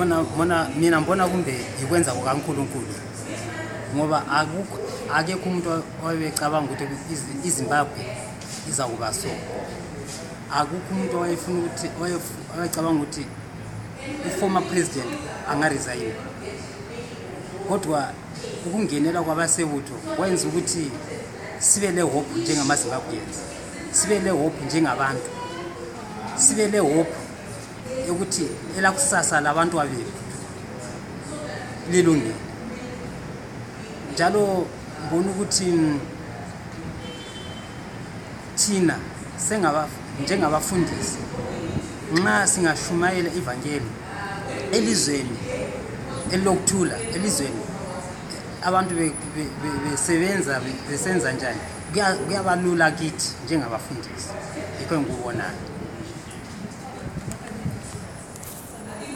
Mona mina ngibona kumbe yikwenza kukaNkulunkulu, ngoba akukho akekho umuntu owayecabanga ukuthi iZimbabwe izakuba so. Akukho umuntu owayefuna ukuthi owayecabanga ukuthi u-former president angaresign, kodwa ukungenela kwabasebutho kwenza ukuthi sibe le hope njengama-Zimbabweans, sibe le hope njengabantu, sibe le hope yokuthi elakusasa labantu abethu lilungile. Njalo ngibona ukuthi thina sengaba njengabafundisi, nxa singashumayela ivangeli elizweni elilokuthula, elizweni abantu besebenza besenza njani, kuyabalula kithi njengabafundisi. Yikho engikubonayo.